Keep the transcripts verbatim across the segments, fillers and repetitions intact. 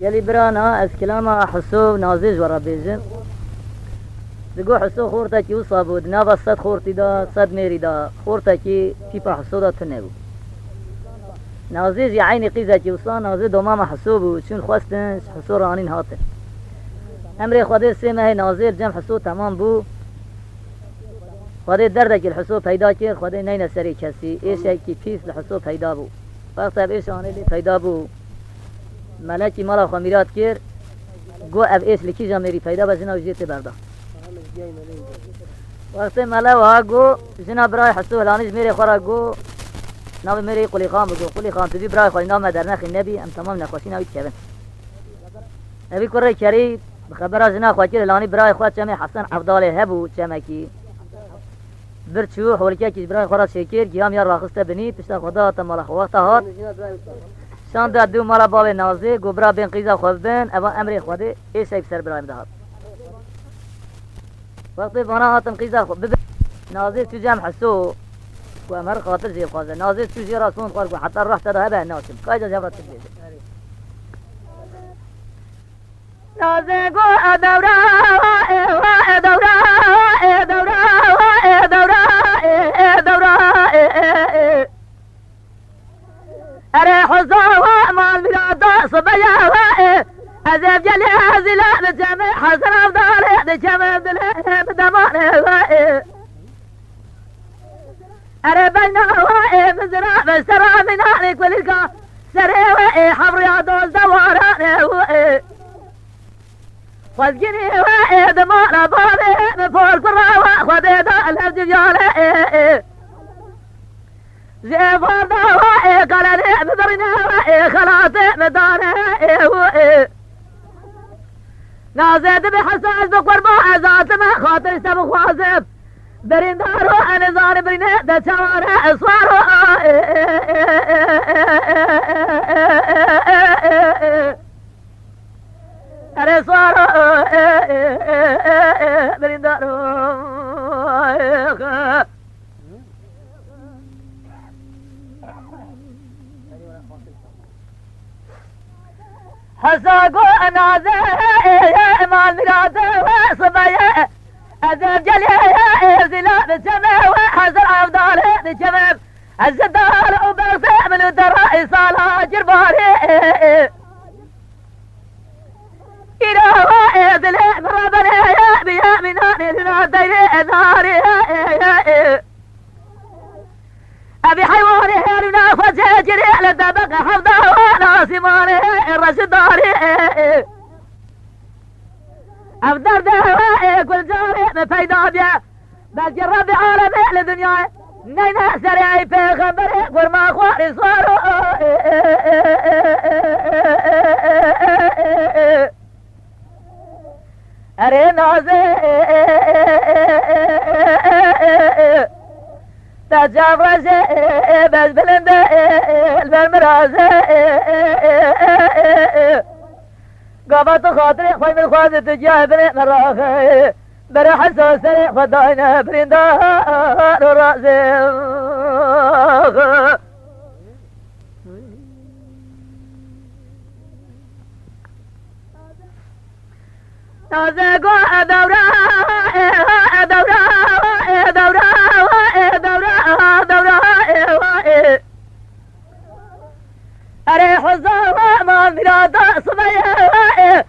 Gelî birana, ez kilama Hiso û Nazê ji we re bêjim. Digo Hiso xortekî wisa bû, di nava sed xortî de, sed mêrî de, xortekî tîpa Hiso de tune bû. Nazê jî eynî qîzekî wisa, Nazê domama Hiso bû, çûn xwestin, ji Hiso re anîn hatin. Emrê Xwedê sê mehê Nazê li cem Hiso temam bû. Xwedê derdekî li Hiso peyda kir, Xwedê neyne serê kesî, êşekî pîs li Hiso peyda bû. Wexta ev êş anê lê peyda bû, melekî mala xwe mîrat kir, got, ev êş li kîja mêrî peyda be, jina wî jê tê berda. Wextê mele wiha got, jina birayê Hiso hilanî ji mêrê xwe re got, navê mêrê wî Qulîxan bû, got, Qulîxan, tu vî birayê xwe li nav me dernexî, nebî, em temam nexweşîna wî dikevin. Evî kurê kerî bi xebera jina xwe kir, hilanî birayê xwe çemê Hesen Evdalê hebû, çemekî. Bir çû, holkekî ji birayê xwe re çêkir, giya miya raxiste binî, pişta xwe da hate mala xwe. Wexta hat, şanda dû mala bavê Nazê, got, bira bên qîza xwe bibin, eva emrê Xwedê êşek ser birayê min de hat. Wextê vana hatin qîza xwe bibin, Nazê çû cem Hiso, ku em her xatir jê dixwaze. Nazê çû jê re sond xwar, got, heta reh te de hebe, ez naçim. Qayda jê re tu bêje. Nazê got, e dewra, e, e dewra, e dewra, e dewra, e, e dewra, e, e, e. Erê Hiso, mal mîrada sibeye, e, ez ev gelê ezîla diçemê, Hesen Evdalê diçemê, dilê bi demanê, e. Erê beyna we ê mizra ve sera minarê kulîka serê we ê hevriya dozde waranê we ê. Xwezgînê we ê di mala bavê bi por kura we Xwedê da lev civyanê ê ê. Ji êvarda we ê kalanê bi birînê we ê xelatê bi danê ê we ê. Nazê dibe Hiso ez bi qurban ez hatime xatir te bixwazim. Birîndaro, e nizane birîne de çawa re, e swaro, e, e, e, e, e, e, e, e, e. Erê swaro, e, e, e, e, e, birîndaro, e, e. Hesa go enaze, mal mirate we sibeye. Ez ev gelê, e, zîla diçeme we, Hezar Evdalê diçeme. Ez ji dar û berxê min û dera îsala cirbarê. Îro we, e, dilê min re benê, e, bi yeminanê li na deyrê, e, narê, e, e, e. Evî heywanê herûna xwe cêcirê li debeqê hevda wan asîmanê reşidarê. Ev derdê we ê gulcarê min peyda bîye. Belkî Rebbê alemê li dinyayê neyne serê ey pêxemberê kurma xwarê swaro. Erê nazê, te cavrajê, bez bilinde, li ber mirazê. Gava tu xatirê xwe min xwazê tu cihê binê min raxê. Bere hesa serê xwe dayne birîndar û razê. Taze go e dewra, e, e dewra, e dewra, e dewra, dewra, e, e. Erê Huza, ma mirada sibeye, e.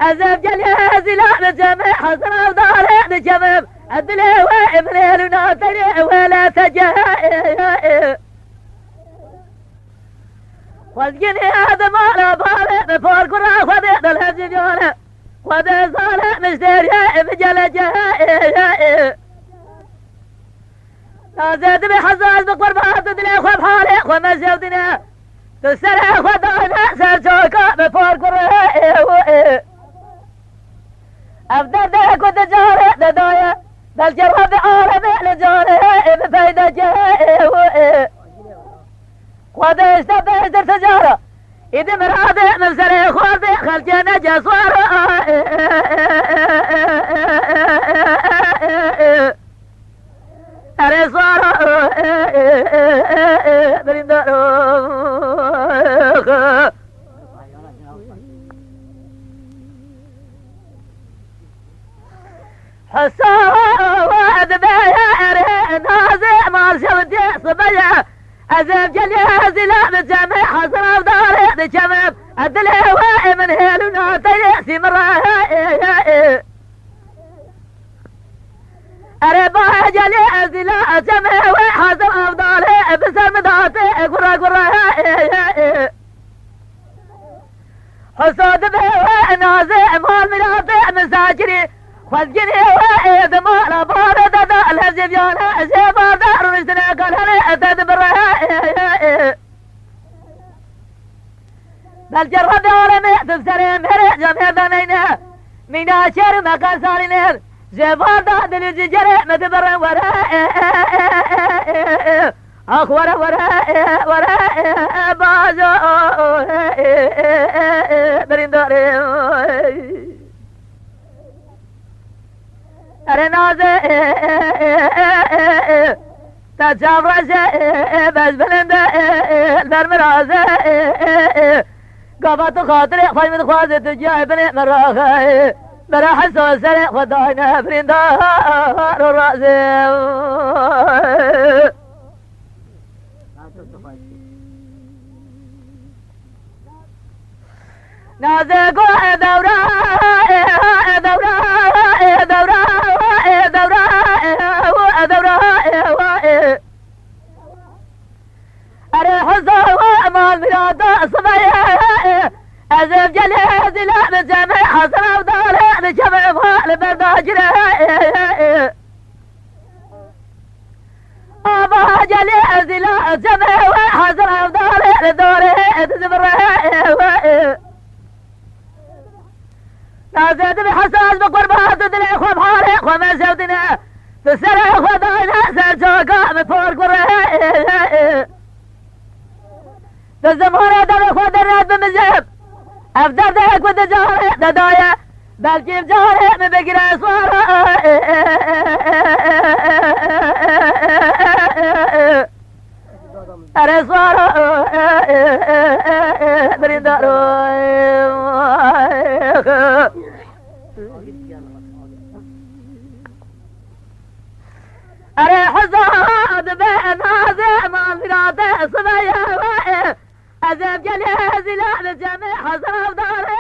Ez ev gelê zîla dikemim, Hezar Evdalê dikemim. Ez dilê we, e, min ê lûna teyrê, e, wele teke, e, e, e. Xwezgînê di mala bavê, bi parkura Xwedê dilhevcî viyane. Xwedê zane, mişteriye, bi geleke, e, e, e. Taze dibe hezar bi qurban, tu dilê xwe bi halê xwe mejewdine. Tu serê xwe dane ser çoka, bi parkura, e, e, e. Ev derdê ku di carê de daye, belkî Rebbê alemê li carê, e, bi peydeke, e, e, e. Xwedê ji te bêhtir tu cara. Îdî miradê min serê xwardê xelkê neke swar. Erê swar. Birîndar. Hesa dibe erê nazê mal şewitê sibeye. Ez ev gelê zîla bi cemê hazir avdarê dikemim. Ez dilê we ê min hêl û nateyê sîmireye. Erê ba gelê zîla cemê we hazir avdarê bi ser min datê gura gura. Hesa dibe we nazê mal miratê misakirî. Xwezgînê we ê di mala barê de da levzê viyane ez ê barda rûniştine kalhanê ez te dibire. Belkî Rebê alemê tu serê mêrê cemê de neyne. Mîna şêr û meqal salîne. Jê barda dilî cigerê me dibire were. Ax were were were bajo birîndarê. Erê naze te çav reje bej bilinde ber miraze. Gava tu xatirê xwey min dixwaze tu ciyayê binê min raxe. Bera hesa serê xwe dayne birîndar û razê. Naze go e dewra, e dewra, e dewra, e dewra, e dewra, e. Erê heza wa mal mirada sibeye. Ez ev gelê zîla bi cemê hazir avdare dikevim ha li berdagire. Ava gelê zîla cemê we hazir avdare li dore dizivire. Naze dibe hesas bi qurban tu dilê xwe bi halê xwe mezewdine. Tu serê xwe dayne ser caka min por gure. Tu zimanê devê xwe dernet bimizib. Ev derdê ku di carê de daye. Belkî carê min bigire swara. Erê swara birîndaro. Erê heza dibe nazê mal mirate sibeye. Ez ev gelê zîla li cemê hezar avdare